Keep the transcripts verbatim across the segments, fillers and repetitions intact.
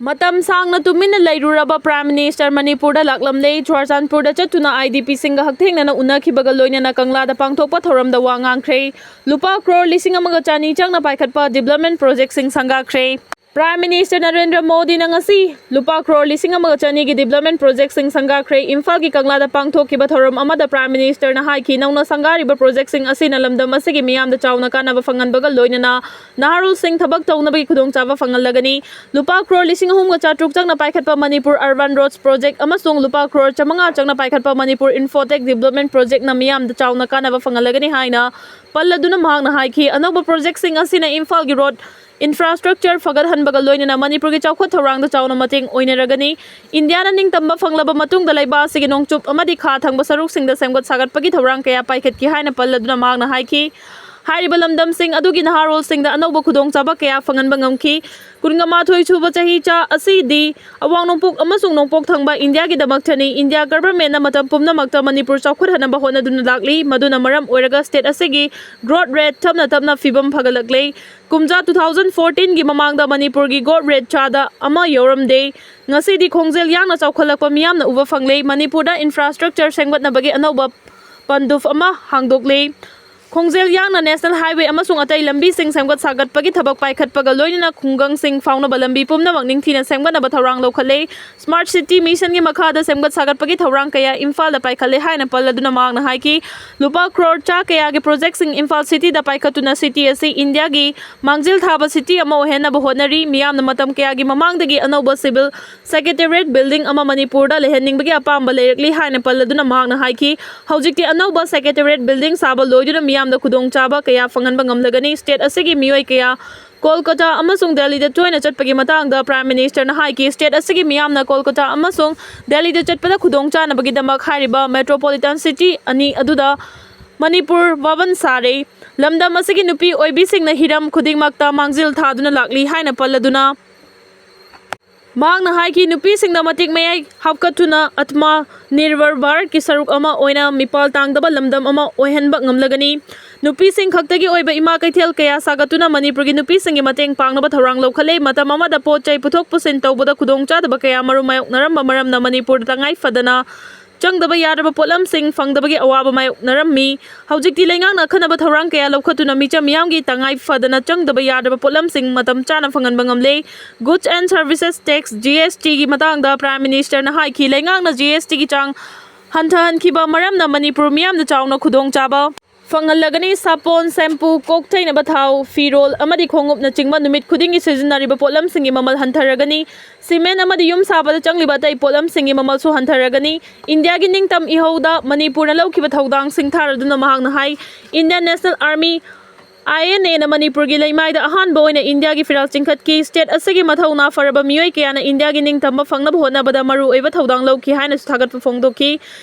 ꯃꯇꯝ ꯁꯥꯡꯅ ꯇꯨꯃꯤꯟꯅ ꯂꯩꯔꯨꯔꯕ Prime Minister ꯃꯅꯤꯄꯨꯔꯗ ꯂꯥꯛꯂꯝꯂꯦ꯫ ꯆꯨꯔꯥꯆꯥꯟꯄꯨꯔꯗ ꯆꯠꯇꯨꯅ IDPꯁꯤꯡꯒ ꯍꯛꯊꯦꯡꯅꯅ ꯎꯅꯈꯤꯕꯒ ꯂꯣꯏꯅꯅ ꯀꯪꯂꯥꯗ ꯄꯥꯡꯊꯣꯛꯄ ꯊꯧꯔꯝꯗ ꯋꯥ ꯉꯥꯡꯈ꯭ꯔꯦ꯫ ꯂꯨꯄꯥ ꯀ꯭ꯔꯣꯔ ꯂꯤꯁꯤꯡ ꯑꯃꯒ ꯆꯅꯤ ꯆꯪꯅ ꯄꯥꯏꯈꯠꯄ development projectꯁꯤꯡ ꯁꯪꯒꯥꯈ꯭ꯔꯦ꯫ Prime Minister ꯅꯔꯦꯟꯗ꯭ꯔ ꯃꯣꯗꯤꯅ ꯉꯁꯤ ꯂꯨꯄꯥ ꯀ꯭ꯔꯣꯔ ꯂꯤꯁꯤꯡ ꯑꯃꯒ ꯆꯅꯤꯒꯤ development projectꯁꯤꯡ ꯁꯪꯒꯥꯈ꯭ꯔꯦ꯫ ꯏꯝꯐꯥꯜꯒꯤ ꯀꯪꯂꯥꯗ ꯄꯥꯡꯊꯣꯛꯈꯤꯕ ꯊꯧꯔꯝ ꯑꯃꯗ Prime Ministerꯅ ꯍꯥꯏꯈꯤ, ꯅꯧꯅ ꯁꯪꯒꯥꯔꯤꯕ projectꯁꯤꯡ ꯑꯁꯤꯅ ꯂꯝꯗꯝ ꯑꯁꯤꯒꯤ ꯃꯤꯌꯥꯝꯗ ꯆꯥꯎꯅ ꯀꯥꯟꯅꯕ ꯐꯪꯍꯟꯕꯒ ꯂꯣꯏꯅꯅ ꯅꯍꯥꯔꯣꯜꯁꯤꯡ ꯊꯕꯛ ꯇꯧꯅꯕꯒꯤ ꯈꯨꯗꯣꯡꯆꯥꯕ ꯐꯪꯍꯜꯂꯒꯅꯤ꯫ ꯂꯨꯄꯥ ꯀ꯭ꯔꯣꯔ ꯂꯤꯁꯤꯡ ꯑꯍꯨꯝꯒ ꯆꯥꯇ꯭ꯔꯨꯛ ꯆꯪꯅ ꯄꯥꯏꯈꯠꯄ ꯃꯅꯤꯄꯨꯔ Urban Roads Project ꯑꯃꯁꯨꯡ ꯂꯨꯄꯥ ꯀ꯭ꯔꯣꯔ ꯆꯥꯃꯉꯥ ꯆꯪꯅ ꯄꯥꯏꯈꯠꯄ ꯃꯅꯤꯄꯨꯔ Infotech Development Projectꯅ ꯃꯤꯌꯥꯝꯗ ꯆꯥꯎꯅ ꯀꯥꯟꯅꯕ ꯐꯪꯍꯜꯂꯒꯅꯤ ꯍꯥꯏꯅ ꯄꯜꯂꯗꯨꯅ ꯃꯍꯥꯛꯅ ꯍꯥꯏꯈꯤ, ꯑꯅꯧꯕ projectꯁꯤꯡ ꯑꯁꯤꯅ ꯏꯝꯐꯥꯜꯒꯤ road infrastructure ꯐꯒꯠꯍꯟꯕꯒ ꯂꯣꯏꯅꯅ ꯃꯅꯤꯄꯨꯔꯒꯤ ꯆꯥꯎꯈꯠ ꯊꯧꯔꯥꯡꯗ ꯆꯥꯎꯅ ꯃꯇꯦꯡ ꯑꯣꯏꯅꯔꯒꯅꯤ꯫ ꯏꯟꯗꯤꯌꯥꯅ ꯅꯤꯡꯇꯝꯕ ꯐꯪꯂꯕ ꯃꯇꯨꯡꯗ ꯂꯩꯕꯥꯛ ꯑꯁꯤꯒꯤ ꯅꯣꯡꯆꯨꯞ ꯑꯃꯗꯤ ꯈꯥ ꯊꯪꯕ ꯁꯔꯨꯛꯁꯤꯡꯗ ꯁꯦꯝꯒꯠ ꯁꯥꯒꯠꯄꯒꯤ ꯊꯧꯔꯥꯡ ꯀꯌꯥ ꯄꯥꯏꯈꯠꯈꯤ ꯍꯥꯏꯅ ꯄꯜꯂꯗꯨꯅ ꯃꯍꯥꯛꯅ ꯍꯥꯏꯈꯤ, ꯍꯥꯏꯔꯤꯕ ꯂꯝꯗꯝꯁꯤꯡ ꯑꯗꯨꯒꯤ ꯅꯍꯥꯔꯣꯜꯁꯤꯡꯗ ꯑꯅꯧꯕ ꯈꯨꯗꯣꯡꯆꯥꯕ ꯀꯌꯥ ꯐꯪꯍꯟꯕ ꯉꯝꯈꯤ꯫ ꯀꯨꯟꯃꯥꯊꯣꯏ ꯁꯨꯕ ꯆꯍꯤꯆꯥ ꯑꯁꯤꯗꯤ ꯑꯋꯥꯡ ꯅꯣꯡꯄꯣꯛ ꯑꯃꯁꯨꯡ ꯅꯣꯡꯄꯣꯛ ꯊꯪꯕ ꯏꯟꯗꯤꯌꯥꯒꯤꯗꯃꯛꯇꯅꯤ꯫ ꯏꯟꯗꯤꯌꯥ governmentꯅ ꯃꯇꯝ ꯄꯨꯝꯅꯃꯛꯇ ꯃꯅꯤꯄꯨꯔ ꯆꯥꯎꯈꯠꯍꯟꯅꯕ ꯍꯣꯠꯅꯗꯨꯅ ꯂꯥꯛꯂꯤ, ꯃꯗꯨꯅ ꯃꯔꯝ ꯑꯣꯏꯔꯒ state ꯑꯁꯤꯒꯤ growth rate ꯇꯞꯅ ꯇꯞꯅ ꯐꯤꯕꯝ ꯐꯒꯠꯂꯛꯂꯦ꯫ ꯀꯨꯝꯖꯥ two thousand fourteenꯒꯤ ꯃꯃꯥꯡꯗ ꯃꯅꯤꯄꯨꯔꯒꯤ growth rate ꯆꯥꯗ ꯑꯃ ꯌꯧꯔꯝꯗꯦ꯫ ꯉꯁꯤꯗꯤ ꯈꯣꯡꯖꯦꯜ ꯌꯥꯡꯅ ꯆꯥꯎꯈꯠꯂꯛꯄ ꯃꯤꯌꯥꯝꯅ ꯎꯕ ꯐꯪꯂꯦ꯫ ꯃꯅꯤꯄꯨꯔꯗ infrastructure ꯁꯦꯝꯒꯠꯅꯕꯒꯤ ꯑꯅꯧꯕ ꯄꯟꯗꯨꯞ ꯑꯃ ꯍꯥꯡꯗꯣꯛꯂꯦ꯫ ꯈꯣꯡꯖꯦꯜ ꯌꯥꯡꯅ National Highway ꯑꯃꯁꯨꯡ ꯑꯇꯩ ꯂꯝꯕꯤꯁꯤꯡ ꯁꯦꯝꯒꯠ ꯁꯥꯒꯠꯄꯒꯤ ꯊꯕꯛ ꯄꯥꯏꯈꯠꯄꯒ ꯂꯣꯏꯅꯅ ꯈꯨꯡꯒꯪꯁꯤꯡ ꯐꯥꯎꯅꯕ ꯂꯝꯕꯤ ꯄꯨꯝꯅꯃꯛ ꯅꯤꯡꯊꯤꯅ ꯁꯦꯝꯒꯠꯅꯕ ꯊꯧꯔꯥꯡ ꯂꯧꯈꯠꯂꯦ꯫ Smart City Missionꯒꯤ ꯃꯈꯥꯗ ꯁꯦꯝꯒꯠ ꯁꯥꯒꯠꯄꯒꯤ ꯊꯧꯔꯥꯡ ꯀꯌꯥ ꯏꯝꯐꯥꯜꯗ ꯄꯥꯏꯈꯠꯂꯦ ꯍꯥꯏꯅ ꯄꯜꯂꯗꯨꯅ ꯃꯍꯥꯛꯅ ꯍꯥꯏꯈꯤ, ꯂꯨꯄꯥ ꯀ꯭ꯔꯣꯔ ꯆꯥ ꯀꯌꯥꯒꯤ projectꯁꯤꯡ ꯏꯝꯐꯥꯜ cityꯗ ꯄꯥꯏꯈꯠꯇꯨꯅ city ꯑꯁꯤ ꯏꯟꯗꯤꯌꯥꯒꯤ ꯃꯥꯡꯖꯤꯜ ꯊꯥꯕ city ꯑꯃ ꯑꯣꯏꯍꯟꯅꯕ ꯍꯣꯠꯅꯔꯤ꯫ ꯃꯤꯌꯥꯝꯅ ꯃꯇꯝ ꯀꯌꯥꯒꯤ ꯃꯃꯥꯡꯗꯒꯤ ꯑꯅꯧꯕ civil secretariat building ꯑꯃ ꯃꯅꯤꯄꯨꯔꯗ ꯂꯩꯍꯟꯅꯤꯡꯕꯒꯤ ꯑꯄꯥꯝꯕ ꯂꯩꯔꯛꯂꯤ ꯍꯥꯏꯅ ꯄꯜꯂꯗꯨꯅ ꯃꯍꯥꯛꯅ ꯍꯥꯏꯈꯤ, ꯍꯧꯖꯤꯛꯇꯤ ꯑꯅꯧꯕ secretariat building ꯁꯥꯕ ꯂꯣꯏꯗꯨꯅ ꯃꯤꯌꯥꯝꯗ ꯈꯨꯗꯣꯡꯆꯥꯕ ꯀꯌꯥ ꯐꯪꯍꯟꯕ ꯉꯝꯂꯒꯅꯤ꯫ State ꯑꯁꯤꯒꯤ ꯃꯤꯑꯣꯏ ꯀꯌꯥ ꯀꯣꯜꯀꯇꯥ ꯑꯃꯁꯨꯡ ꯗꯦꯜꯂꯤꯗ ꯇꯣꯏꯅ ꯆꯠꯄꯒꯤ ꯃꯇꯥꯡꯗ Prime Ministerꯅ ꯍꯥꯏꯈꯤ, state ꯑꯁꯤꯒꯤ ꯃꯤꯌꯥꯝꯅ ꯀꯣꯜꯀꯇꯥ ꯑꯃꯁꯨꯡ ꯗꯦꯜꯂꯤꯗ ꯆꯠꯄꯗ ꯈꯨꯗꯣꯡꯆꯥꯅꯕꯒꯤꯗꯃꯛ ꯍꯥꯏꯔꯤꯕ metropolitan city ꯑꯅꯤ ꯑꯗꯨꯗ ꯃꯅꯤꯄꯨꯔ ꯚꯕꯟ ꯁꯥꯔꯦ꯫ ꯂꯝꯗꯝ ꯑꯁꯤꯒꯤ ꯅꯨꯄꯤ ꯑꯣꯏꯕꯤꯁꯤꯡꯅ ꯍꯤꯔꯝ ꯈꯨꯗꯤꯡꯃꯛꯇ ꯃꯥꯡꯖꯤꯜ ꯊꯥꯗꯨꯅ ꯂꯥꯛꯂꯤ ꯍꯥꯏꯅ ꯄꯜꯂꯗꯨꯅ, ꯃꯍꯥꯛꯅ ꯍꯥꯏꯈꯤ, ꯅꯨꯄꯤꯁꯤꯡꯗ ꯃꯇꯤꯛ ꯃꯌꯥꯏ ꯍꯥꯞꯀꯠꯇꯨꯅ ꯑꯇꯃꯥ ꯅꯤꯔꯚꯔ ꯚꯥꯔꯠꯀꯤ ꯁꯔꯨꯛ ꯑꯃ ꯑꯣꯏꯅ ꯃꯤꯄꯥꯜ ꯇꯥꯡꯗꯕ ꯂꯝꯗꯝ ꯑꯃ ꯑꯣꯏꯍꯟꯕ ꯉꯝꯂꯒꯅꯤ꯫ ꯅꯨꯄꯤꯁꯤꯡ ꯈꯛꯇꯒꯤ ꯑꯣꯏꯕ ꯏꯃꯥ ꯀꯩꯊꯦꯜ ꯀꯌꯥ ꯁꯥꯒꯠꯇꯨꯅ ꯃꯅꯤꯄꯨꯔꯒꯤ ꯅꯨꯄꯤꯁꯤꯡꯒꯤ ꯃꯇꯦꯡ ꯄꯥꯡꯅꯕ ꯊꯧꯔꯥꯡ ꯂꯧꯈꯠꯂꯦ꯫ ꯃꯇꯝ ꯑꯃꯗ ꯄꯣꯠ ꯆꯩ ꯄꯨꯊꯣꯛ ꯄꯨꯁꯤꯟ ꯇꯧꯕꯗ ꯈꯨꯗꯣꯡꯆꯥꯗꯕ ꯀꯌꯥ ꯃꯔꯨꯝ ꯃꯥꯌꯣꯛꯅꯔꯝꯕ ꯃꯔꯝꯅ ꯃꯅꯤꯄꯨꯔꯗ ꯇꯉꯥꯏ ꯐꯗꯅ ꯆꯪꯗꯕ ꯌꯥꯗ꯭ꯔꯕ ꯄꯣꯠꯂꯝꯁꯤꯡ ꯐꯪꯗꯕꯒꯤ ꯑꯋꯥꯕ ꯃꯥꯌꯣꯛꯅꯔꯝꯃꯤ꯫ ꯍꯧꯖꯤꯛꯇꯤ ꯂꯩꯉꯥꯛꯅ ꯑꯈꯟꯅꯕ ꯊꯧꯔꯥꯡ ꯀꯌꯥ ꯂꯧꯈꯠꯇꯨꯅ ꯃꯤꯆꯝ ꯃꯤꯌꯥꯝꯒꯤ ꯇꯉꯥꯏ ꯐꯗꯅ ꯆꯪꯗꯕ ꯌꯥꯗ꯭ꯔꯕ ꯄꯣꯠꯂꯝꯁꯤꯡ ꯃꯇꯝ ꯆꯥꯅ ꯐꯪꯍꯟꯕ ꯉꯝꯂꯦ꯫ Goods and Services Tax, G S T ꯒꯤ ꯃꯇꯥꯡꯗ Prime Minister ꯅ ꯍꯥꯏꯈꯤ, ꯂꯩꯉꯥꯛꯅ G S T ꯒꯤ ꯆꯥꯡ ꯍꯟꯊꯍꯟꯈꯤꯕ ꯃꯔꯝꯅ ꯃꯅꯤꯄꯨꯔ ꯃꯤꯌꯥꯝꯗ ꯆꯥꯎꯅ ꯈꯨꯗꯣꯡꯆꯥꯕ ꯐꯪꯍꯜꯂꯒꯅꯤ꯫ ꯁꯥꯄꯣꯟ, ꯁꯦꯝꯄꯨ, ꯀꯣꯛ ꯊꯩꯅꯕ ꯊꯥꯎ, ꯐꯤꯔꯣꯜ ꯑꯃꯗꯤ ꯈꯣꯡꯎꯞꯅꯆꯤꯡꯕ ꯅꯨꯃꯤꯠ ꯈꯨꯗꯤꯡꯒꯤ ꯁꯤꯖꯤꯟꯅꯔꯤꯕ ꯄꯣꯠꯂꯝꯁꯤꯡꯒꯤ ꯃꯃꯜ ꯍꯟꯊꯔꯒꯅꯤ꯫ ꯁꯤꯃꯦꯟ ꯑꯃꯗꯤ ꯌꯨꯝ ꯁꯥꯕꯗ ꯆꯪꯂꯤꯕ ꯑꯇꯩ ꯄꯣꯠꯂꯝꯁꯤꯡꯒꯤ ꯃꯃꯜꯁꯨ ꯍꯟꯊꯔꯒꯅꯤ꯫ ꯏꯟꯗꯤꯌꯥꯒꯤ ꯅꯤꯡꯇꯝ ꯏꯍꯧꯗ ꯃꯅꯤꯄꯨꯔꯅ ꯂꯧꯈꯤꯕ ꯊꯧꯗꯥꯡ ꯁꯤꯡꯊꯥꯔꯗꯨꯅ ꯃꯍꯥꯛꯅ ꯍꯥꯏ, Indian National Army, I N A ꯅ ꯃꯅꯤꯄꯨꯔꯒꯤ ꯂꯩꯃꯥꯏꯗ ꯑꯍꯥꯟꯕ ꯑꯣꯏꯅ ꯏꯟꯗꯤꯌꯥꯒꯤ ꯐꯤꯔꯥꯜ ꯆꯤꯡꯈꯠꯈꯤ꯫ State ꯑꯁꯤꯒꯤ ꯃꯊꯧꯅꯥ ꯐꯔꯕ ꯃꯤꯑꯣꯏ ꯀꯌꯥꯅ ꯏꯟꯗꯤꯌꯥꯒꯤ ꯅꯤꯡꯇꯝꯕ ꯐꯪꯅꯕ ꯍꯣꯠꯅꯕꯗ ꯃꯔꯨ ꯑꯣꯏꯕ ꯊꯧꯗꯥꯡ ꯂꯧꯈꯤ ꯍꯥꯏꯅꯁꯨ ꯊꯥꯒꯠꯄ ꯐꯣꯡꯗꯣꯛꯈꯤ꯫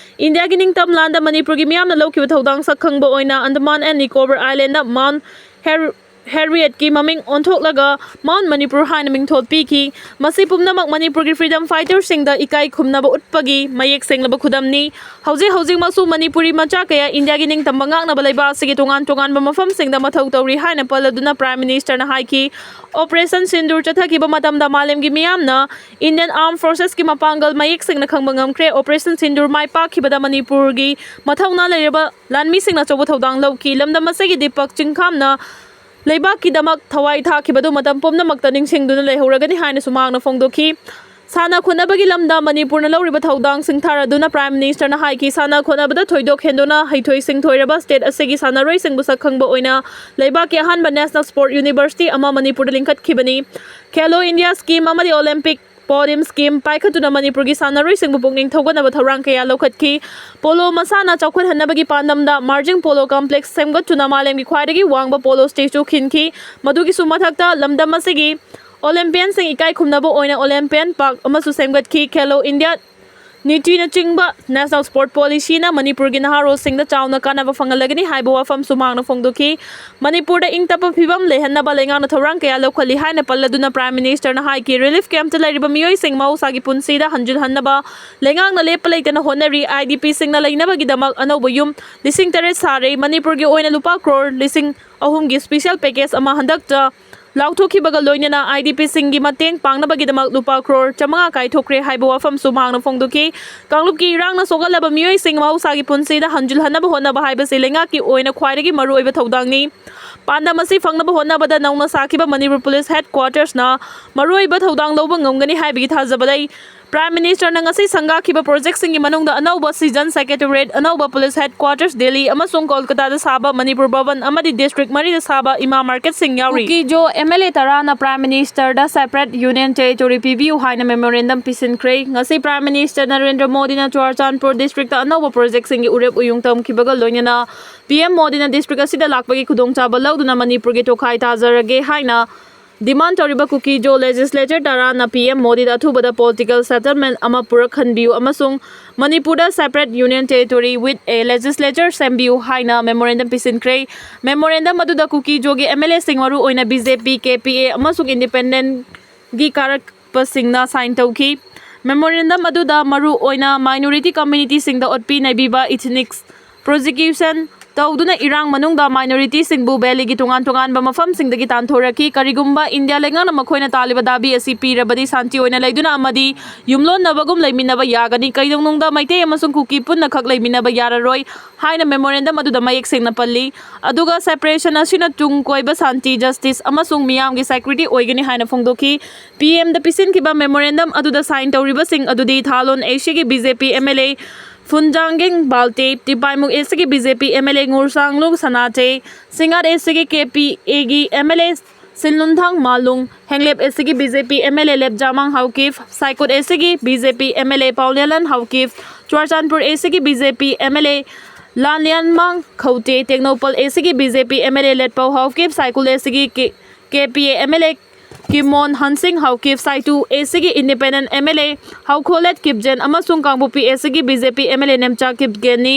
ꯏꯟꯗꯤꯌꯥꯒꯤ ꯅꯤꯡꯇꯝ ꯂꯥꯟꯗ ꯃꯅꯤꯄꯨꯔꯒꯤ ꯃꯤꯌꯥꯝꯅ ꯂꯧꯈꯤꯕ ꯊꯧꯗꯥꯡ ꯁꯛ ꯈꯪꯕ ꯑꯣꯏꯅ Andaman and Nicobar Island the Mount Har-, Harriet ꯀꯤ ꯃꯃꯤꯡ ꯑꯣꯟꯊꯣꯛꯂꯒ Mount Manipur ꯍꯥꯏꯅ ꯃꯤꯡꯊꯣꯜ ꯄꯤꯈꯤ꯫ ꯃꯁꯤ ꯄꯨꯝꯅꯃꯛ ꯃꯅꯤꯄꯨꯔꯒꯤ freedom fighter ꯁꯤꯡꯗ ꯏꯀꯥꯏ ꯈꯨꯝꯅꯕ ꯎꯠꯄꯒꯤ ꯃꯌꯦꯛ ꯁꯦꯡꯂꯕ ꯈꯨꯗꯝꯅꯤ꯫ ꯍꯧꯖꯤꯛ ꯍꯧꯖꯤꯛꯃꯛꯁꯨ ꯃꯅꯤꯄꯨꯔꯤ ꯃꯆꯥ ꯀꯌꯥ ꯏꯟꯗꯤꯌꯥꯒꯤ ꯅꯤꯡꯇꯝꯕ ꯉꯥꯛꯅꯕ ꯂꯩꯕꯥꯛ ꯑꯁꯤꯒꯤ ꯇꯣꯉꯥꯟ ꯇꯣꯉꯥꯟꯕ ꯃꯐꯝꯁꯤꯡꯗ ꯃꯊꯧ ꯇꯧꯔꯤ ꯍꯥꯏꯅ ꯄꯜꯂꯗꯨꯅ Prime Minister ꯅ ꯍꯥꯏꯈꯤ, Operation Sindoor ꯆꯠꯊꯈꯤꯕ ꯃꯇꯝꯗ ꯃꯥꯂꯦꯝꯒꯤ ꯃꯤꯌꯥꯝꯅ Indian Armed Forces ꯀꯤ ꯃꯄꯥꯡꯒꯜ ꯃꯌꯦꯛ ꯁꯦꯡꯅ ꯈꯪꯕ ꯉꯝꯈ꯭ꯔꯦ꯫ Operation Sindoor ꯃꯥꯏ ꯄꯥꯛꯈꯤꯕꯗ ꯃꯅꯤꯄꯨꯔꯒꯤ ꯃꯊꯧꯅꯥ ꯂꯩꯔꯕ ꯂꯥꯟꯃꯤꯁꯤꯡꯅ ꯑꯆꯧꯕ ꯊꯧꯗꯥꯡ ꯂꯧꯈꯤ꯫ ꯂꯝꯗꯝ ꯑꯁꯤꯒꯤ ꯗꯤꯄꯛ ꯆꯤꯡꯈꯥꯝꯅ ꯂꯩꯕꯥꯛꯀꯤꯗꯃꯛ ꯊꯋꯥꯏ ꯊꯥꯈꯤꯕꯗꯨ ꯃꯇꯝ ꯄꯨꯝꯅꯃꯛꯇ ꯅꯤꯡꯁꯤꯡꯗꯨꯅ ꯂꯩꯍꯧꯔꯒꯅꯤ ꯍꯥꯏꯅꯁꯨ ꯃꯍꯥꯛꯅ ꯐꯣꯡꯗꯣꯛꯈꯤ꯫ ꯁꯥꯟꯅ ꯈꯣꯠꯅꯕꯒꯤ ꯂꯝꯗ ꯃꯅꯤꯄꯨꯔꯅ ꯂꯧꯔꯤꯕ ꯊꯧꯗꯥꯡ ꯁꯤꯡꯊꯥꯔꯗꯨꯅ Prime Minister ꯅ ꯍꯥꯏꯈꯤ, ꯁꯥꯟꯅ ꯈꯣꯠꯅꯕꯗ ꯊꯣꯏꯗꯣꯛ ꯍꯦꯟꯗꯣꯛꯅ ꯍꯩꯊꯣꯏ ꯁꯤꯡꯊꯣꯏꯔꯕ state ꯑꯁꯤꯒꯤ ꯁꯥꯟꯅꯔꯣꯏꯁꯤꯡꯕꯨ ꯁꯛꯈꯪꯕ ꯑꯣꯏꯅ ꯂꯩꯕꯥꯛꯀꯤ ꯑꯍꯥꯟꯕ National Sport University ꯑꯃ ꯃꯅꯤꯄꯨꯔꯗ ꯂꯤꯡꯈꯠꯈꯤꯕꯅꯤ꯫ Khelo India Scheme ꯑꯃꯗꯤ Olympic Podium Scheme ꯄꯥꯏꯈꯠꯇꯨꯅ ꯃꯅꯤꯄꯨꯔꯒꯤ ꯁꯥꯟꯅꯔꯣꯏꯁꯤꯡꯕꯨ ꯄꯨꯛꯅꯤꯡ ꯊꯧꯒꯠꯅꯕ ꯊꯧꯔꯥꯡ ꯀꯌꯥ ꯂꯧꯈꯠꯈꯤ꯫ ꯄꯣꯂꯣ ꯃꯁꯥꯟꯅ ꯆꯥꯎꯈꯠꯍꯟꯅꯕꯒꯤ ꯄꯥꯟꯗꯝꯗ Marging Polo Complex ꯁꯦꯝꯒꯠꯇꯨꯅ ꯃꯥꯂꯦꯝꯒꯤ ꯈ꯭ꯋꯥꯏꯗꯒꯤ ꯋꯥꯡꯕ ꯄꯣꯂꯣ statue ꯈꯤꯟꯈꯤ꯫ ꯃꯗꯨꯒꯤꯁꯨ ꯃꯊꯛꯇ ꯂꯝꯗꯝ ꯑꯁꯤꯒꯤ Olympian ꯁꯤꯡ ꯏꯀꯥꯏ ꯈꯨꯝꯅꯕ ꯑꯣꯏꯅ Olympian Park ꯑꯃꯁꯨ ꯁꯦꯝꯒꯠꯈꯤ꯫ Khelo India ꯅꯤꯇꯤꯅꯆꯤꯡꯕ National Sport Policyꯅ ꯃꯅꯤꯄꯨꯔꯒꯤ ꯅꯍꯥꯔꯣꯜꯁꯤꯡꯗ ꯆꯥꯎꯅ ꯀꯥꯟꯅꯕ ꯐꯪꯍꯜꯂꯒꯅꯤ ꯍꯥꯏꯕ ꯋꯥꯐꯝꯁꯨ ꯃꯍꯥꯛꯅ ꯐꯣꯡꯗꯣꯛꯈꯤ꯫ ꯃꯅꯤꯄꯨꯔꯗ ꯏꯪ ꯇꯞꯄ ꯐꯤꯕꯝ ꯂꯩꯍꯟꯅꯕ ꯂꯩꯉꯥꯛꯅ ꯊꯧꯔꯥꯡ ꯀꯌꯥ ꯂꯧꯈꯠꯂꯤ ꯍꯥꯏꯅ ꯄꯜꯂꯗꯨꯅ Prime Ministerꯅ ꯍꯥꯏꯈꯤ, relief campꯇ ꯂꯩꯔꯤꯕ ꯃꯤꯑꯣꯏꯁꯤꯡ ꯃꯍꯧꯁꯥꯒꯤ ꯄꯨꯟꯁꯤꯗ ꯍꯟꯖꯤꯜꯍꯟꯅꯕ ꯂꯩꯉꯥꯛꯅ ꯂꯦꯞꯄ ꯂꯩꯇꯅ ꯍꯣꯠꯅꯔꯤ꯫ IDPꯁꯤꯡꯅ ꯂꯩꯅꯕꯒꯤꯗꯃꯛ ꯑꯅꯧꯕ ꯌꯨꯝ ꯂꯤꯁꯤꯡ ꯇꯔꯦꯠ ꯁꯥꯔꯦ꯫ ꯃꯅꯤꯄꯨꯔꯒꯤ ꯑꯣꯏꯅ ꯂꯨꯄꯥ ꯀ꯭ꯔꯣꯔ ꯂꯤꯁꯤꯡ ꯑꯍꯨꯝꯒꯤ special package ꯑꯃ ꯍꯟꯗꯛꯇ ꯂꯥꯎꯊꯣꯛꯈꯤꯕꯒ ꯂꯣꯏꯅꯅ IDPꯁꯤꯡꯒꯤ ꯃꯇꯦꯡ ꯄꯥꯡꯅꯕꯒꯤꯗꯃꯛ ꯂꯨꯄꯥ ꯀ꯭ꯔꯣꯔ ꯆꯥꯃꯉꯥ ꯀꯥꯏꯊꯣꯛꯈ꯭ꯔꯦ ꯍꯥꯏꯕ ꯋꯥꯐꯝꯁꯨ ꯃꯍꯥꯛꯅ ꯐꯣꯡꯗꯣꯛꯈꯤ꯫ ꯀꯥꯡꯂꯨꯞꯀꯤ ꯏꯔꯥꯡꯅ ꯁꯣꯛꯍꯜꯂꯕ ꯃꯤꯑꯣꯏꯁꯤꯡ ꯃꯍꯧꯁꯥꯒꯤ ꯄꯨꯟꯁꯤꯗ ꯍꯟꯖꯤꯜꯍꯟꯅꯕ ꯍꯣꯠꯅꯕ ꯍꯥꯏꯕꯁꯤ ꯂꯩꯉꯥꯛꯀꯤ ꯑꯣꯏꯅ ꯈ꯭ꯋꯥꯏꯗꯒꯤ ꯃꯔꯨꯑꯣꯏꯕ ꯊꯧꯗꯥꯡꯅꯤ꯫ ꯄꯥꯟꯗꯝ ꯑꯁꯤ ꯐꯪꯅꯕ ꯍꯣꯠꯅꯕꯗ ꯅꯧꯅ ꯁꯥꯈꯤꯕ ꯃꯅꯤꯄꯨꯔ Police Headquartersꯅ ꯃꯔꯨꯑꯣꯏꯕ ꯊꯧꯗꯥꯡ ꯂꯧꯕ ꯉꯝꯒꯅꯤ ꯍꯥꯏꯕꯒꯤ ꯊꯥꯖꯕ ꯂꯩ꯫ Prime Ministerꯅ ꯉꯁꯤ ꯁꯪꯒꯥꯈꯤꯕ projectꯁꯤꯡꯒꯤ ꯃꯅꯨꯡꯗ ꯑꯅꯧꯕ Season Secretariat, ꯑꯅꯧꯕ Police Headquarters Delhi ꯑꯃꯁꯨꯡ ꯀꯣꯜꯀꯇꯥꯗ ꯁꯥꯕ ꯃꯅꯤꯄꯨꯔ ꯚꯕꯟ ꯑꯃꯗꯤ district ꯃꯔꯤꯗ ꯁꯥꯕ ꯏꯃꯥ marketꯁꯤꯡ ꯌꯥꯎꯔꯤ꯫ ꯀꯨꯀꯤꯖꯣ MLA ꯇꯔꯥꯅ Prime Ministerꯗ separate Union Territory ꯄꯤꯕꯤꯌꯨ ꯍꯥꯏꯅ memorandum ꯄꯤꯁꯤꯟꯈ꯭ꯔꯦ꯫ ꯉꯁꯤ Prime Minister ꯅꯔꯦꯟꯗ꯭ꯔ ꯃꯣꯗꯤꯅ ꯆꯨꯔꯆꯥꯟꯄꯨꯔ districtꯇ ꯑꯅꯧꯕ projectꯁꯤꯡꯒꯤ ꯎꯔꯦꯞ ꯎꯌꯨꯡ ꯇꯝꯈꯤꯕꯒ ꯂꯣꯏꯅꯅ PM ꯃꯣꯗꯤꯅ district ꯑꯁꯤꯗ ꯂꯥꯛꯄꯒꯤ ꯈꯨꯗꯣꯡꯆꯥꯕ ꯂꯧꯗꯨꯅ ꯃꯅꯤꯄꯨꯔꯒꯤ ꯇꯣꯈꯥꯏ ꯇꯥꯖꯔꯒꯦ ꯍꯥꯏꯅ demand ꯇꯧꯔꯤꯕ ꯀꯨꯀꯤꯖꯣ legislature ꯇꯔꯥꯅ PM ꯃꯣꯗꯤꯗ ꯑꯊꯨꯕꯗ political settlement ꯑꯃ ꯄꯨꯔꯛꯍꯟꯕꯤꯌꯨ ꯑꯃꯁꯨꯡ ꯃꯅꯤꯄꯨꯔꯗ separate Union Territory with a legislature ꯁꯦꯝꯕꯤꯌꯨ ꯍꯥꯏꯅ memorandum ꯄꯤꯁꯤꯟꯈ꯭ꯔꯦ꯫ Memorandum ꯑꯗꯨꯗ ꯀꯨꯀꯤꯖꯣꯒꯤ MLAꯁꯤꯡ, ꯃꯔꯨꯑꯣꯏꯅ BJP, KPA ꯑꯃꯁꯨꯡ independentꯒꯤ ꯀꯥꯔꯛꯄꯁꯤꯡꯅ sign ꯇꯧꯈꯤ꯫ Memorandum ꯑꯗꯨꯗ ꯃꯔꯨꯑꯣꯏꯅ minority communityꯁꯤꯡꯗ ꯑꯣꯠꯄꯤ ꯅꯩꯕꯤꯕ, ethnic persecution ꯇꯧꯗꯨꯅ ꯏꯔꯥꯡ ꯃꯅꯨꯡꯗ minorityꯁꯤꯡꯕꯨ valleyꯒꯤ ꯇꯣꯉꯥꯟ ꯇꯣꯉꯥꯟꯕ ꯃꯐꯝꯁꯤꯡꯗꯒꯤ ꯇꯥꯟꯊꯣꯔꯛꯈꯤ꯫ ꯀꯔꯤꯒꯨꯝꯕ ꯏꯟꯗꯤꯌꯥ ꯂꯩꯉꯥꯛꯅ ꯃꯈꯣꯏꯅ ꯇꯥꯜꯂꯤꯕ ꯗꯥꯕꯤ ꯑꯁꯤ ꯄꯤꯔꯕꯗꯤ ꯁꯥꯟꯇꯤ ꯑꯣꯏꯅ ꯂꯩꯗꯨꯅ ꯑꯃꯗꯤ ꯌꯨꯝꯂꯣꯟꯅꯕꯒꯨꯝ ꯂꯩꯃꯤꯟꯅꯕ ꯌꯥꯒꯅꯤ꯫ ꯀꯩꯗꯧꯅꯨꯡꯗ ꯃꯩꯇꯩ ꯑꯃꯁꯨꯡ ꯀꯨꯀꯤ ꯄꯨꯟꯅ ꯈꯛ ꯂꯩꯃꯤꯟꯅꯕ ꯌꯥꯔꯔꯣꯏ ꯍꯥꯏꯅ memorandum ꯑꯗꯨꯗ ꯃꯌꯦꯛ ꯁꯦꯡꯅ ꯄꯜꯂꯤ꯫ ꯑꯗꯨꯒ separation ꯑꯁꯤꯅ ꯇꯨꯡ ꯀꯣꯏꯕ ꯁꯥꯟꯇꯤ, justice ꯑꯃꯁꯨꯡ ꯃꯤꯌꯥꯝꯒꯤ security ꯑꯣꯏꯒꯅꯤ ꯍꯥꯏꯅ ꯐꯣꯡꯗꯣꯛꯈꯤ꯫ PMꯗ ꯄꯤꯁꯤꯟꯈꯤꯕ memorandum ꯑꯗꯨꯗ sign ꯇꯧꯔꯤꯕꯁꯤꯡ ꯑꯗꯨꯗꯤ ꯊꯥꯂꯣꯟ ACꯒꯤ BJP MLA ꯐꯨꯟꯖꯥꯡꯒꯦꯡ ꯕꯥꯜꯇꯦ, ꯇꯤꯄꯥꯏꯃꯨꯛ ACꯒꯤ BJP MLA ꯉꯨꯔꯁꯥꯡꯂꯨ ꯁꯅꯥꯇꯦ, ꯁꯤꯡꯉꯥꯠ ACꯒꯤ KPAꯒꯤ MLA ꯁꯤꯟꯂꯨꯟꯊꯥꯡ ꯃꯥꯂꯨꯡ, ꯍꯦꯡꯂꯦꯞ ACꯒꯤ BJP MLA ꯂꯦꯞꯖꯥꯃꯥꯡ ꯍꯥꯎꯀꯤꯞ, ꯁꯥꯏꯀꯨꯠ ACꯒꯤ BJP MLA ꯄꯥꯎꯂꯦꯂꯟ ꯍꯥꯎꯀꯤꯞ, ꯆꯨꯔꯆꯥꯟꯄꯨꯔ ACꯒꯤ BJP MLA ꯂꯥꯟꯂꯤꯌꯥꯟꯃꯥꯡ ꯈꯧꯇꯦ, ꯇꯦꯡꯅꯧꯄꯜ ACꯒꯤ BJP MLA ꯂꯦꯠꯄꯥꯎ ꯍꯥꯎꯀꯤꯞ, ꯁꯥꯏꯀꯨꯜ ACꯒꯤ K-, KPA MLA Kimneo Hangshing Haokip Saitu ꯑꯦꯁꯤꯒꯤ independent M L A Haokholet Kipgen ꯑꯃꯁꯨꯡ ꯀꯥꯡꯄꯣꯛꯄꯤ ꯑꯦꯁꯤꯒꯤ B J P M L ꯑꯦ ꯅꯦꯝꯆꯥ ꯀꯤꯞꯒꯦꯟꯅꯤ꯫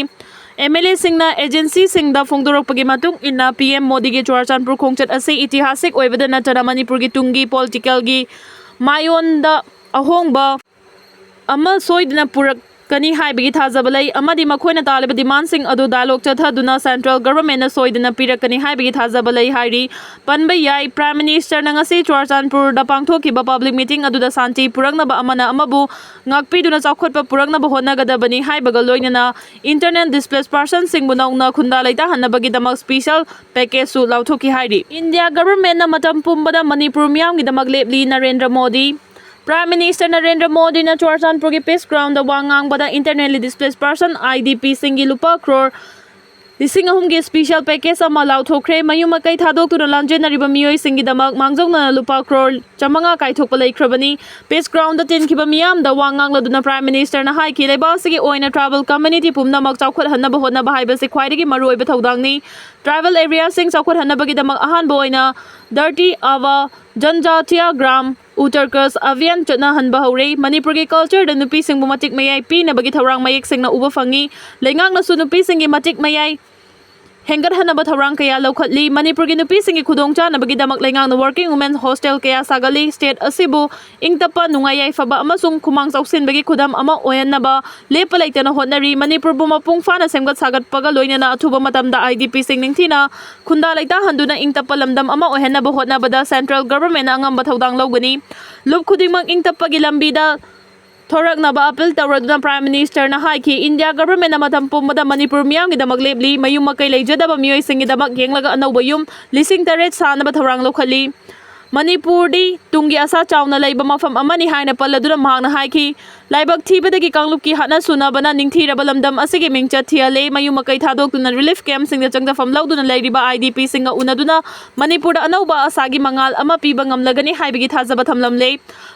ꯑꯦꯝ ꯑꯦꯜ ꯑꯦꯁꯤꯡꯅ ꯑꯦꯖꯦꯟꯁꯤꯁꯤꯡꯗ ꯐꯣꯡꯗꯣꯔꯛꯄꯒꯤ ꯃꯇꯨꯡ ꯏꯟꯅ ꯄꯤ ꯑꯦꯝ ꯃꯣꯗꯤꯒꯤ ꯆꯨꯔꯥꯆꯥꯟꯄꯨꯔ ꯈꯣꯡꯆꯠ ꯑꯁꯤ ꯏꯇꯤꯍꯥꯁꯤꯛ ꯑꯣꯏꯕꯗ ꯅꯠꯇꯅ ꯃꯅꯤꯄꯨꯔꯒꯤ ꯇꯨꯡꯒꯤ ꯄꯣꯂꯤꯇꯤꯀꯦꯜꯒꯤ ꯃꯥꯏꯑꯣꯟꯗ ꯑꯍꯣꯡꯕ ꯑꯃ ꯁꯣꯏꯗꯅ ꯄꯨꯔꯛꯀꯅꯤ ꯍꯥꯏꯕꯒꯤ ꯊꯥꯖꯕ ꯂꯩ ꯑꯃꯗꯤ ꯃꯈꯣꯏꯅ ꯇꯥꯜꯂꯤꯕ ꯗꯤꯃꯥꯟꯁꯤꯡ ꯑꯗꯨ ꯗꯥꯏꯂꯣꯒ ꯆꯠꯊꯗꯨꯅ ꯁꯦꯟꯇ꯭ꯔꯦꯜ ꯒꯚꯔꯟꯃꯦꯟꯠꯅ ꯁꯣꯏꯗꯅ ꯄꯤꯔꯛꯀꯅꯤ ꯍꯥꯏꯕꯒꯤ ꯊꯥꯖꯕ ꯂꯩ ꯍꯥꯏꯔꯤ꯫ ꯄꯟꯕ ꯌꯥꯏ, ꯄ꯭ꯔꯥꯏꯝ ꯃꯤꯅꯤꯁꯇꯔꯅ ꯉꯁꯤ ꯆꯨꯔꯥꯆꯥꯟꯄꯨꯔꯗ ꯄꯥꯡꯊꯣꯛꯈꯤꯕ ꯄꯕ꯭ꯂꯤꯛ ꯃꯤꯇꯤꯡ ꯑꯗꯨꯗ ꯁꯥꯟꯇꯤ ꯄꯨꯔꯛꯅꯕ ꯑꯃꯅ ꯑꯃꯕꯨ ꯉꯥꯛꯄꯤꯗꯨꯅ ꯆꯥꯎꯈꯠꯄ ꯄꯨꯔꯛꯅꯕ ꯍꯣꯠꯅꯒꯗꯕꯅꯤ ꯍꯥꯏꯕꯒ ꯂꯣꯏꯅꯅ ꯏꯟꯇꯔꯅꯦꯜ ꯗꯤꯁꯄ꯭ꯂꯦꯁ ꯄꯥꯔꯁꯟꯁꯤꯡꯕꯨ ꯅꯧꯅ ꯈꯨꯟꯗꯥ ꯂꯩꯇꯥꯍꯟꯅꯕꯒꯤꯗꯃꯛ ꯁ꯭ꯄꯤꯁꯦꯜ ꯄꯦꯀꯦꯖꯁꯨ ꯂꯥꯎꯊꯣꯛꯈꯤ ꯍꯥꯏꯔꯤ꯫ ꯏꯟꯗꯤꯌꯥ ꯒꯚꯔꯟꯃꯦꯟꯠꯅ ꯃꯇꯝ ꯄꯨꯝꯕꯗ ꯃꯅꯤꯄꯨꯔ ꯃꯤꯌꯥꯝꯒꯤꯗꯃꯛ ꯂꯦꯞꯂꯤ ꯅꯔꯦꯟꯗ꯭ꯔ ꯃꯣꯗꯤ꯫ ꯄ꯭ꯔꯥꯏꯝ ꯃꯤꯅꯤꯁꯇꯔ ꯅꯔꯦꯟꯗ꯭ꯔ ꯃꯣꯗꯤꯅ ꯆꯨꯔꯥꯆꯥꯟꯄꯨꯔꯒꯤ ꯄꯤꯁ ꯒ꯭ꯔꯥꯎꯟꯗ ꯋꯥ ꯉꯥꯡꯕꯗ internally displace person, I D ꯄꯤꯁꯤꯡꯒꯤ ꯂꯨꯄꯥ ꯀ꯭ꯔꯣꯔ ꯂꯤꯁꯤꯡ ꯑꯍꯨꯝꯒꯤ ꯁ꯭ꯄꯤꯁꯦꯜ ꯄꯦꯀꯦꯖ ꯑꯃ ꯂꯥꯎꯊꯣꯛꯈ꯭ꯔꯦ꯫ ꯃꯌꯨꯝ ꯃꯀꯩ ꯊꯥꯗꯣꯛꯇꯨꯅ ꯂꯥꯟꯖꯦꯟꯅꯔꯤꯕ ꯃꯤꯑꯣꯏꯁꯤꯡꯒꯤꯗꯃꯛ ꯃꯥꯡꯖꯧꯅꯅ ꯂꯨꯄꯥ ꯀ꯭ꯔꯣꯔ ꯆꯥꯃꯉꯥ ꯀꯥꯏꯊꯣꯛꯄ ꯂꯩꯈ꯭ꯔꯕꯅꯤ꯫ ꯄꯤꯁ ꯒ꯭ꯔꯥꯎꯟꯗ ꯇꯤꯟꯈꯤꯕ ꯃꯤꯌꯥꯝꯗ ꯋꯥ ꯉꯥꯡꯂꯗꯨꯅ ꯄ꯭ꯔꯥꯏꯝ ꯃꯤꯅꯤꯁꯇꯔꯅ ꯍꯥꯏꯈꯤ, ꯂꯩꯕꯥꯛ ꯑꯁꯤꯒꯤ ꯑꯣꯏꯅ ꯇ꯭ꯔꯥꯏꯕꯦꯜ ꯀꯝꯃ꯭ꯌꯨꯅꯤꯇꯤ ꯄꯨꯝꯅꯃꯛ ꯆꯥꯎꯈꯠꯍꯟꯅꯕ ꯍꯣꯠꯅꯕ ꯍꯥꯏꯕꯁꯤ ꯈ꯭ꯋꯥꯏꯗꯒꯤ ꯃꯔꯨꯑꯣꯏꯕ ꯊꯧꯗꯥꯡꯅꯤ꯫ ꯇ꯭ꯔꯥꯏꯕꯦꯜ ꯑꯦꯔꯤꯌꯥꯁꯤꯡ ꯆꯥꯎꯈꯠꯍꯟꯅꯕꯒꯤꯗꯃꯛ ꯑꯍꯥꯟꯕ ꯑꯣꯏꯅ ꯙꯔꯇꯤ ꯑꯥꯕꯥ ꯖꯟꯖꯥꯇꯤꯌꯥ ꯒ꯭ꯔꯥꯝ ꯎꯇꯔꯀꯁ ꯑꯚꯤꯌꯥꯟ ꯆꯠꯅꯍꯟꯕ ꯍꯧꯔꯦ꯫ ꯃꯅꯤꯄꯨꯔꯒꯤ ꯀꯜꯆꯔꯗ ꯅꯨꯄꯤꯁꯤꯡꯕꯨ ꯃꯇꯤꯛ ꯃꯌꯥꯏ ꯄꯤꯅꯕꯒꯤ ꯊꯧꯔꯥꯡ ꯃꯌꯦꯛ ꯁꯦꯡꯅ ꯎꯕ ꯐꯪꯉꯤ꯫ ꯂꯩꯉꯥꯛꯅꯁꯨ ꯅꯨꯄꯤꯁꯤꯡꯒꯤ ꯃꯇꯤꯛ ꯃꯌꯥꯏ ꯍꯦꯟꯒꯠꯍꯟꯅꯕ ꯊꯧꯔꯥꯡ ꯀꯌꯥ ꯂꯧꯈꯠꯂꯤ꯫ ꯃꯅꯤꯄꯨꯔꯒꯤ ꯅꯨꯄꯤꯁꯤꯡꯒꯤ ꯈꯨꯗꯣꯡꯆꯥꯅꯕꯒꯤꯗꯃꯛ ꯂꯩꯉꯥꯛꯅ ꯋꯥꯔꯀꯤꯡ ꯋꯨꯃꯦꯟ ꯍꯣꯁꯇꯦꯜ ꯀꯌꯥ ꯁꯥꯒꯠꯂꯤ꯫ ꯁ꯭ꯇꯦꯠ ꯑꯁꯤꯕꯨ ꯏꯪ ꯇꯞꯄ, ꯅꯨꯡꯉꯥꯏ ꯌꯥꯏꯐꯕ ꯑꯃꯁꯨꯡ ꯈꯨꯃꯥꯡ ꯆꯥꯎꯁꯤꯟꯕꯒꯤ ꯈꯨꯗꯝ ꯑꯃ ꯑꯣꯏꯍꯟꯅꯕ ꯂꯦꯞꯄ ꯂꯩꯇꯅ ꯍꯣꯠꯅꯔꯤ꯫ ꯃꯅꯤꯄꯨꯔꯕꯨ ꯃꯄꯨꯡ ꯐꯥꯅ ꯁꯦꯝꯒꯠ ꯁꯥꯒꯠꯄꯒ ꯂꯣꯏꯅꯅ ꯑꯊꯨꯕ ꯃꯇꯝꯗ ꯑꯥꯏ ꯗꯤ ꯄꯤꯁꯤꯡ ꯅꯤꯡꯊꯤꯅ ꯈꯨꯟꯗꯥ ꯂꯩꯇꯥꯍꯟꯗꯨꯅ ꯏꯪ ꯇꯞꯄ ꯂꯝꯗꯝ ꯑꯃ ꯑꯣꯏꯍꯟꯅꯕ ꯍꯣꯠꯅꯕꯗ ꯁꯦꯟꯇ꯭ꯔꯦꯜ ꯒꯚꯔꯟꯃꯦꯟꯠꯅ ꯑꯉꯝꯕ ꯊꯧꯗꯥꯡ ꯂꯧꯒꯅꯤ꯫ ꯂꯨꯞ ꯈꯨꯗꯤꯡꯃꯛ ꯏꯪ ꯇꯞꯄꯒꯤ ꯂꯝꯕꯤꯗ ꯊꯣꯔꯛꯅꯕ ꯑꯄꯤꯜ ꯇꯧꯔꯗꯨꯅ ꯄ꯭ꯔꯥꯏꯝ ꯃꯤꯅꯤꯁꯇꯔꯅ ꯍꯥꯏꯈꯤ, ꯏꯟꯗꯤꯌꯥ ꯒꯚꯔꯟꯃꯦꯟꯠꯅ ꯃꯇꯝ ꯄꯨꯝꯕꯗ ꯃꯅꯤꯄꯨꯔ ꯃꯤꯌꯥꯝꯒꯤꯗꯃꯛ ꯂꯦꯞꯂꯤ꯫ ꯃꯌꯨꯝ ꯃꯀꯩ ꯂꯩꯖꯗꯕ ꯃꯤꯑꯣꯏꯁꯤꯡꯒꯤꯗꯃꯛ ꯌꯦꯡꯂꯒ ꯑꯅꯧꯕ ꯌꯨꯝ ꯂꯤꯁꯤꯡ ꯇꯔꯦꯠ ꯁꯥꯅꯕ ꯊꯧꯔꯥꯡ ꯂꯧꯈꯠꯂꯤ꯫ ꯃꯅꯤꯄꯨꯔꯗꯤ ꯇꯨꯡꯒꯤ ꯑꯁꯥ ꯆꯥꯎꯅ ꯂꯩꯕ ꯃꯐꯝ ꯑꯃꯅꯤ ꯍꯥꯏꯅ ꯄꯜꯂꯗꯨꯅ ꯃꯍꯥꯛꯅ ꯍꯥꯏꯈꯤ, ꯂꯥꯏꯕꯛ ꯊꯤꯕꯗꯒꯤ ꯀꯥꯡꯂꯨꯞꯀꯤ ꯍꯥꯠꯅ ꯁꯨꯅꯕꯅ ꯅꯤꯡꯊꯤꯔꯕ ꯂꯝꯗꯝ ꯑꯁꯤꯒꯤ ꯃꯤꯡꯆꯠ ꯊꯤꯍꯜꯂꯦ꯫ ꯃꯌꯨꯝ ꯃꯀꯩ ꯊꯥꯗꯣꯛꯇꯨꯅ ꯔꯤꯂꯤꯐ ꯀꯦꯝꯞꯁꯤꯡꯗ ꯆꯪꯖꯐꯝ ꯂꯧꯗꯨꯅ ꯂꯩꯔꯤꯕ IDPꯁꯤꯡꯒ ꯎꯅꯗꯨꯅ ꯃꯅꯤꯄꯨꯔꯗ ꯑꯅꯧꯕ ꯑꯁꯥꯒꯤ ꯃꯉꯥꯜ ꯑꯃ ꯄꯤꯕ ꯉꯝꯂꯒꯅꯤ ꯍꯥꯏꯕꯒꯤ ꯊꯥꯖꯕ ꯊꯝꯂꯝꯂꯦ꯫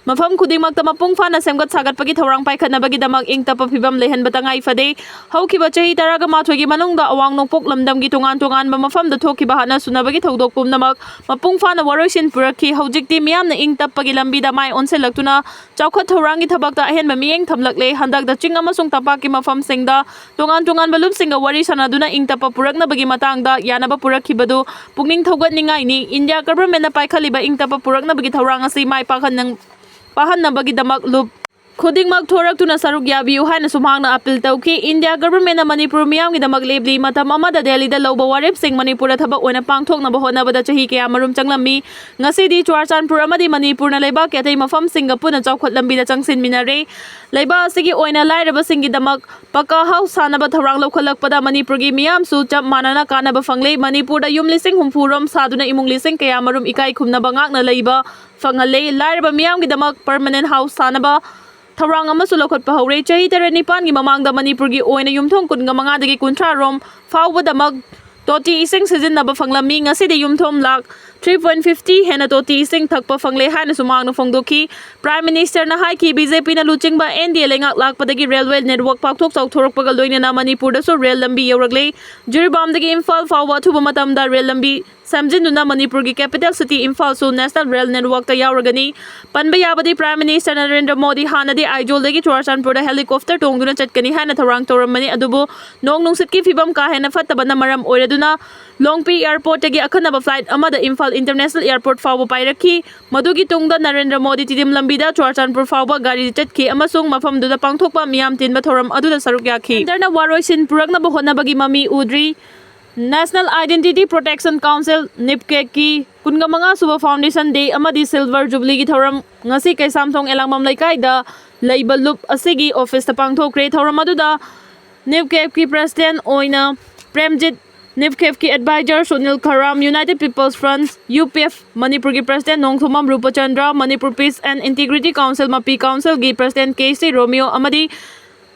ꯃꯐꯝ ꯈꯨꯗꯤꯡꯃꯛꯇ ꯃꯄꯨꯡ ꯐꯥꯅ ꯁꯦꯝꯒꯠ ꯁꯥꯒꯠꯄꯒꯤ ꯊꯧꯔꯥꯡ ꯄꯥꯏꯈꯠꯅꯕꯒꯤꯗꯃꯛ ꯏꯪ ꯇꯞꯄ ꯐꯤꯕꯝ ꯂꯩꯍꯟꯕ ꯇꯉꯥꯏ ꯐꯗꯦ꯫ ꯍꯧꯈꯤꯕ ꯆꯍꯤ ꯇꯔꯥꯃꯥꯊꯣꯏꯒꯤ ꯃꯅꯨꯡꯗ ꯑꯋꯥꯡ ꯅꯣꯡꯄꯣꯛ ꯂꯝꯗꯝꯒꯤ ꯇꯣꯉꯥꯟ ꯇꯣꯉꯥꯟꯕ ꯃꯐꯝꯗ ꯊꯣꯛꯈꯤꯕ ꯍꯥꯠꯅ ꯁꯨꯅꯕꯒꯤ ꯊꯧꯗꯣꯛ ꯄꯨꯝꯅꯃꯛ ꯃꯄꯨꯡ ꯐꯥꯅ ꯋꯥꯔꯣꯏꯁꯤꯟ ꯄꯨꯔꯛꯈꯤ꯫ ꯍꯧꯖꯤꯛꯇꯤ ꯃꯤꯌꯥꯝꯅ ꯏꯪ ꯇꯞꯄꯒꯤ ꯂꯝꯕꯤꯗ ꯃꯥꯏ ꯑꯣꯟꯁꯤꯜꯂꯛꯇꯨꯅ ꯆꯥꯎꯈꯠ ꯊꯧꯔꯥꯡꯒꯤ ꯊꯕꯛꯇ ꯑꯍꯦꯟꯕ ꯃꯤꯠꯌꯦꯡ ꯊꯝꯂꯛꯂꯦ꯫ ꯍꯟꯗꯛꯇ ꯆꯤꯡ ꯑꯃꯁꯨꯡ ꯇꯝꯄꯥꯛꯀꯤ ꯃꯐꯝꯁꯤꯡꯗ ꯇꯣꯉꯥꯟ ꯇꯣꯉꯥꯟꯕ ꯂꯨꯞꯁꯤꯡꯒ ꯋꯥꯔꯤ ꯁꯥꯟꯅꯗꯨꯅ ꯏꯪ ꯇꯞꯄ ꯄꯨꯔꯛꯅꯕꯒꯤ ꯃꯇꯥꯡꯗ ꯌꯥꯅꯕ ꯄꯨꯔꯛꯈꯤꯕꯗꯨ ꯄꯨꯛꯅꯤꯡ ꯊꯧꯒꯠꯅꯤꯡꯉꯥꯏꯅꯤ꯫ ꯏꯟꯗꯤꯌꯥ ꯒꯚꯔꯟꯃꯦꯟꯠꯅ ꯄꯥꯏꯈꯠꯂꯤꯕ ꯏꯪ ꯇꯞꯄ ꯄꯨꯔꯛꯅꯕꯒꯤ ꯊꯧꯔꯥꯡ ꯑꯁꯤ ꯃꯥꯏ ꯄꯥꯛꯍꯟꯅꯤꯡ-, ꯄꯥꯍꯟꯅꯕꯒꯤꯗꯃꯛ ꯂꯨꯞ ꯈꯨꯗꯤꯡꯃꯛ ꯊꯣꯔꯛꯇꯨꯅ ꯁꯔꯨꯛ ꯌꯥꯕꯤꯌꯨ ꯍꯥꯏꯅꯁꯨ ꯃꯍꯥꯛꯅ ꯑꯄꯤꯜ ꯇꯧꯈꯤ꯫ ꯏꯟꯗꯤꯌꯥ ꯒꯚꯔꯟꯃꯦꯟꯠꯅ ꯃꯅꯤꯄꯨꯔ ꯃꯤꯌꯥꯝꯒꯤꯗꯃꯛ ꯂꯦꯞꯂꯤ꯫ ꯃꯇꯝ ꯑꯃꯗ ꯗꯦꯜꯂꯤꯗ ꯂꯧꯕ ꯋꯥꯔꯦꯞꯁꯤꯡ ꯃꯅꯤꯄꯨꯔꯗ ꯊꯕꯛ ꯑꯣꯏꯅ ꯄꯥꯡꯊꯣꯛꯅꯕ ꯍꯣꯠꯅꯕꯗ ꯆꯍꯤ ꯀꯌꯥ ꯃꯔꯨꯝ ꯆꯪꯂꯝꯃꯤ꯫ ꯉꯁꯤꯗꯤ ꯆꯨꯔꯥꯆꯥꯟꯄꯨꯔ ꯑꯃꯗꯤ ꯃꯅꯤꯄꯨꯔꯅ ꯂꯩꯕꯥꯛꯀꯤ ꯑꯇꯩ ꯃꯐꯝꯁꯤꯡꯒ ꯄꯨꯟꯅ ꯆꯥꯎꯈꯠ ꯂꯝꯕꯤꯗ ꯆꯪꯁꯤꯟꯃꯤꯟꯅꯔꯦ꯫ ꯂꯩꯕꯥꯛ ꯑꯁꯤꯒꯤ ꯑꯣꯏꯅ ꯂꯥꯏꯔꯕꯁꯤꯡꯒꯤꯗꯃꯛ ꯄꯀꯥ ꯍꯥꯎꯁ ꯁꯥꯅꯕ ꯊꯧꯔꯥꯡ ꯂꯧꯈꯠꯂꯛꯄꯗ ꯃꯅꯤꯄꯨꯔꯒꯤ ꯃꯤꯌꯥꯝꯁꯨ ꯆꯞ ꯃꯥꯟꯅꯅ ꯀꯥꯟꯅꯕ ꯐꯪꯂꯦ꯫ ꯃꯅꯤꯄꯨꯔꯗ ꯌꯨꯝ ꯂꯤꯁꯤꯡ ꯍꯨꯝꯐꯨ ꯔꯣꯝ ꯁꯥꯗꯨꯅ ꯏꯃꯨꯡ ꯂꯤꯁꯤꯡ ꯀꯌꯥ ꯃꯔꯨꯝ ꯏꯀꯥꯏ ꯈꯨꯝꯅꯕ ꯉꯥꯛꯅ ꯂꯩꯕ ꯐꯪꯍꯜꯂꯦ꯫ ꯂꯥꯏꯔꯕ ꯃꯤꯌꯥꯝꯒꯤꯗꯃꯛ ꯄꯔꯃꯅꯦꯟꯠ ꯍꯥꯎꯁ ꯁꯥꯅꯕ ꯊꯧꯔꯥꯡ ꯑꯃꯁꯨ ꯂꯧꯈꯠꯄ ꯍꯧꯔꯦ꯫ ꯆꯍꯤ ꯇꯔꯦꯠ ꯅꯤꯄꯥꯟꯒꯤ ꯃꯃꯥꯡꯗ ꯃꯅꯤꯄꯨꯔꯒꯤ ꯑꯣꯏꯅ ꯌꯨꯝꯊꯣꯡ ꯀꯨꯟꯒ ꯃꯉꯥꯗꯒꯤ ꯀꯨꯟꯊ꯭ꯔꯥ ꯔꯣꯝ ꯐꯥꯎꯕꯗꯃꯛ ꯇꯣꯇꯤ ꯏꯁꯤꯡ ꯁꯤꯖꯤꯟꯅꯕ ꯐꯪꯂꯝꯃꯤ꯫ ꯉꯁꯤꯗꯤ ꯌꯨꯝꯊꯣꯡ ꯂꯥꯈ three point fifty ꯍꯦꯟꯅ ꯇꯣꯇꯤ ꯏꯁꯤꯡ ꯊꯛꯄ ꯐꯪꯂꯦ ꯍꯥꯏꯅꯁꯨ ꯃꯍꯥꯛꯅ ꯐꯣꯡꯗꯣꯛꯈꯤ꯫ ꯄ꯭ꯔꯥꯏꯝ ꯃꯤꯅꯤꯁꯇꯔꯅ ꯍꯥꯏꯈꯤ, BJPꯅ ꯂꯨꯆꯤꯡꯕ NDA ꯂꯩꯉꯥꯛ ꯂꯥꯛꯄꯗꯒꯤ ꯔꯦꯜꯋꯦ ꯅꯦꯠꯋꯥꯔꯛ ꯄꯥꯛꯊꯣꯛ ꯆꯥꯎꯊꯣꯔꯛꯄꯒ ꯂꯣꯏꯅꯅ ꯃꯅꯤꯄꯨꯔꯗꯁꯨ ꯔꯦꯜ ꯂꯝꯕꯤ ꯌꯧꯔꯛꯂꯦ꯫ ꯖꯤꯔꯤꯕꯥꯝꯗꯒꯤ ꯏꯝꯐꯥꯜ ꯐꯥꯎꯕ ꯑꯊꯨꯕ ꯃꯇꯝꯗ ꯔꯦꯜ ꯂꯝꯕꯤ ꯁꯦꯝꯖꯤꯟꯗꯨꯅ ꯃꯅꯤꯄꯨꯔꯒꯤ ꯀꯦꯄꯤꯇꯦꯜ ꯁꯤꯇꯤ ꯏꯝꯐꯥꯜꯁꯨ ꯅꯦꯁꯅꯦꯜ ꯔꯦꯜ ꯅꯦꯠꯋꯥꯔꯛꯇ ꯌꯥꯎꯔꯒꯅꯤ꯫ ꯄꯟꯕ ꯌꯥꯕꯗꯤ, ꯄ꯭ꯔꯥꯏꯝ ꯃꯤꯅꯤꯁꯇꯔ ꯅꯔꯦꯟꯗ꯭ꯔ ꯃꯣꯗꯤ ꯍꯥꯟꯅꯗꯤ ꯑꯥꯏꯖꯣꯜꯗꯒꯤ ꯆꯨꯔꯥꯆꯥꯟꯄꯨꯔꯗ ꯍꯦꯂꯤꯀꯣꯞꯇꯔ ꯇꯣꯡꯗꯨꯅ ꯆꯠꯀꯅꯤ ꯍꯥꯏꯅ ꯊꯧꯔꯥꯡ ꯇꯧꯔꯝꯕꯅꯤ, ꯑꯗꯨꯕꯨ ꯅꯣꯡ ꯅꯨꯡꯁꯤꯠꯀꯤ ꯐꯤꯕꯝ ꯀꯥ ꯍꯦꯟꯅ ꯐꯠꯇꯕꯅ ꯃꯔꯝ ꯑꯣꯏꯔꯗꯨꯅ ꯂꯣꯡꯄꯤ ꯑꯦꯌꯔꯄꯣꯔꯠꯇꯒꯤ ꯑꯈꯟꯅꯕ ꯐ꯭ꯂꯥꯏꯠ ꯑꯃꯗ ꯏꯝꯐꯥꯜ ꯏꯟꯇꯔꯅꯦꯁꯅꯦꯜ ꯑꯦꯌꯔꯄꯣꯔꯠ ꯐꯥꯎꯕ ꯄꯥꯏꯔꯛꯈꯤ꯫ ꯃꯗꯨꯒꯤ ꯇꯨꯡꯗ ꯅꯔꯦꯟꯗ꯭ꯔ ꯃꯣꯗꯤ ꯇꯤꯗꯤꯝ ꯂꯝꯕꯤꯗ ꯆꯨꯔꯥꯆꯥꯟꯄꯨꯔ ꯐꯥꯎꯕ ꯒꯥꯔꯤ ꯆꯠꯈꯤ ꯑꯃꯁꯨꯡ ꯃꯐꯝꯗꯨꯗ ꯄꯥꯡꯊꯣꯛꯄ ꯃꯤꯌꯥꯝ ꯇꯤꯟꯕ ꯊꯧꯔꯝ ꯑꯗꯨꯗ ꯁꯔꯨꯛ ꯌꯥꯈꯤ꯫ ꯁꯦꯟꯇꯔꯅ ꯋꯥꯔꯣꯏꯁꯤꯟ ꯄꯨꯔꯛꯅꯕ ꯍꯣꯠꯅꯕꯒꯤ ꯃꯃꯤ ꯎꯗ꯭ꯔꯤ꯫ National Identity Protection Council, NIPCACꯀꯤ ꯀꯨꯟꯒ ꯃꯉꯥ ꯁꯨꯕ Foundation Day ꯑꯃꯗꯤ Silver Jubileeꯒꯤ ꯊꯧꯔꯝ ꯉꯁꯤ ꯀꯩꯁꯥꯝꯊꯣꯡ ꯑꯦꯂꯥꯡꯕꯝ ꯂꯩꯀꯥꯏꯗ ꯂꯩꯕ ꯂꯨꯞ ꯑꯁꯤꯒꯤ ꯑꯣꯐꯤꯁꯇ ꯄꯥꯡꯊꯣꯛꯈ꯭ꯔꯦ꯫ ꯊꯧꯔꯝ ꯑꯗꯨꯗ NIPCACꯀꯤ ꯄ꯭ꯔꯦꯁꯤꯗꯦꯟꯠ ꯑꯣꯏꯅ ꯄ꯭ꯔꯦꯝꯖꯤꯠ ꯅꯤꯞꯈꯦꯞꯀꯤ adviser Sunil Kharam, united peoples front, U P F, ꯃꯅꯤꯄꯨꯔꯒꯤ president Nongthombam Rupachandra, Manipur peace and integrity council, ꯃꯄꯤ ꯀꯥꯎꯟꯁꯤꯜꯒꯤ ꯄ꯭ꯔꯁꯤꯗꯦꯟꯠ ꯀꯦ ꯁꯤ ꯔꯣꯃꯤꯌꯣ ꯑꯃꯗꯤ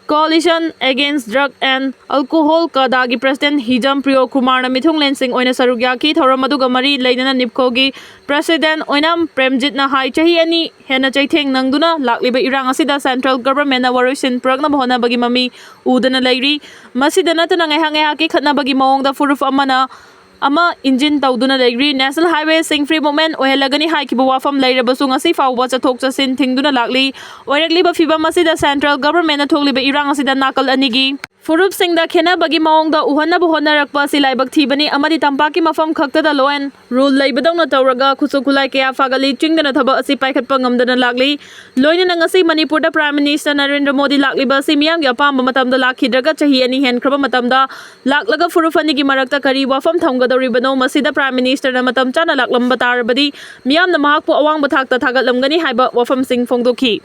Coalition Against Drug and Alcohol, ꯀꯗꯥꯒꯤ ꯄ꯭ꯔꯁꯤꯗꯦꯟꯠ ꯍꯤꯖꯝ ꯄ꯭ꯔꯤꯌꯣ ꯀꯨꯃꯥꯔꯅ ꯃꯤꯊꯨꯡꯂꯦꯟꯁꯤꯡ ꯑꯣꯏꯅ ꯁꯔꯨꯛ ꯌꯥꯈꯤ꯫ ꯊꯧꯔꯝ ꯑꯗꯨꯒ ꯃꯔꯤ ꯂꯩꯅꯅ ꯅꯤꯞꯈꯣꯒꯤ ꯄ꯭ꯔꯁꯤꯗꯦꯟꯠ ꯑꯣꯏꯅꯥꯝ ꯄ꯭ꯔꯦꯝꯖꯤꯠꯅ ꯍꯥꯏ, ꯆꯍꯤ ꯑꯅꯤ ꯍꯦꯟꯅ ꯆꯩꯊꯦꯡ ꯅꯪꯗꯨꯅ ꯂꯥꯛꯂꯤꯕ ꯏꯔꯥꯡ ꯑꯁꯤꯗ ꯁꯦꯟꯇ꯭ꯔꯦꯜ ꯒꯚꯔꯟꯃꯦꯟꯠꯅ ꯋꯥꯔꯣꯏꯁꯤꯟ ꯄꯨꯔꯛꯅꯕ ꯍꯣꯠꯅꯕꯒꯤ ꯃꯃꯤ ꯎꯗꯨꯅ ꯂꯩꯔꯤ꯫ ꯃꯁꯤꯗ ꯅꯠꯇꯅ ꯉꯥꯏꯍꯥꯛ ꯉꯥꯏꯍꯥꯛꯀꯤ ꯈꯠꯅꯕꯒꯤ ꯃꯑꯣꯡꯗ ꯐꯨꯔꯨꯞ ꯑꯃꯅ ꯑꯃ ꯏꯟꯖꯤꯟ ꯇꯧꯗꯨꯅ ꯂꯩꯔꯤ꯫ ꯅꯦꯁꯅꯦꯜ ꯍꯥꯏꯋꯦꯁꯤꯡ ꯐ꯭ꯔꯤ ꯃꯨꯚꯃꯦꯟꯠ ꯑꯣꯏꯍꯜꯂꯒꯅꯤ ꯍꯥꯏꯈꯤꯕ ꯋꯥꯐꯝ ꯂꯩꯔꯕꯁꯨ ꯉꯁꯤ ꯐꯥꯎꯕ ꯆꯠꯊꯣꯛ ꯆꯠꯁꯤꯟ ꯊꯤꯡꯗꯨꯅ ꯂꯥꯛꯂꯤ꯫ ꯑꯣꯏꯔꯛꯂꯤꯕ ꯐꯤꯚꯝ ꯑꯁꯤꯗ ꯁꯦꯟꯇ꯭ꯔꯦꯜ ꯒꯚꯔꯟꯃꯦꯟꯠꯅ ꯊꯣꯛꯂꯤꯕ ꯏꯔꯥꯡ ꯑꯁꯤꯗ ꯅꯥꯀꯜ ꯑꯅꯤꯒꯤ ꯐꯨꯔꯨꯞꯁꯤꯡꯗ ꯈꯦꯟꯅꯕꯒꯤ ꯃꯑꯣꯡꯗ ꯎꯍꯟꯅꯕ ꯍꯣꯠꯅꯔꯛꯄ ꯑꯁꯤ ꯂꯥꯏꯕꯛ ꯊꯤꯕꯅꯤ ꯑꯃꯗꯤ ꯇꯝꯄꯥꯛꯀꯤ ꯃꯐꯝ ꯈꯛꯇꯗ law and rule ꯂꯩꯕꯗꯧꯅ ꯇꯧꯔꯒ ꯈꯨꯠꯁꯨ ꯈꯨꯠꯂꯥꯏ ꯀꯌꯥ ꯐꯥꯒꯠꯂꯤ, ꯆꯤꯡꯗꯅ ꯊꯕꯛ ꯑꯁꯤ ꯄꯥꯏꯈꯠꯄ ꯉꯝꯗꯅ ꯂꯥꯛꯂꯤ꯫ ꯂꯣꯏꯅꯅ ꯉꯁꯤ ꯃꯅꯤꯄꯨꯔꯗ ꯄ꯭ꯔꯥꯏꯝ ꯃꯤꯅꯤꯁꯇꯔ ꯅꯔꯦꯟꯗ꯭ꯔ ꯃꯣꯗꯤ ꯂꯥꯛꯂꯤꯕ ꯑꯁꯤ ꯃꯤꯌꯥꯝꯒꯤ ꯑꯄꯥꯝꯕ ꯃꯇꯝꯗ ꯂꯥꯛꯈꯤꯗ꯭ꯔꯒ ꯆꯍꯤ ꯑꯅꯤ ꯍꯦꯟꯈ꯭ꯔꯕ ꯃꯇꯝꯗ ꯂꯥꯛꯂꯒ ꯐꯨꯔꯨꯞ ꯑꯅꯤꯒꯤ ꯃꯔꯛꯇ ꯀꯔꯤ ꯋꯥꯐꯝ ꯊꯝꯒꯗꯧꯔꯤꯕꯅꯣ? ꯃꯁꯤꯗ ꯄ꯭ꯔꯥꯏꯝ ꯃꯤꯅꯤꯁꯇꯔꯅ ꯃꯇꯝ ꯆꯥꯅ ꯂꯥꯛꯂꯝꯕ ꯇꯥꯔꯕꯗꯤ ꯃꯤꯌꯥꯝꯅ ꯃꯍꯥꯛꯄꯨ ꯑꯋꯥꯡꯕ ꯊꯥꯛꯇ ꯊꯥꯒꯠꯂꯝꯒꯅꯤ ꯍꯥꯏꯕ ꯋꯥꯐꯝꯁꯤꯡ ꯐꯣꯡꯗꯣꯛꯈꯤ꯫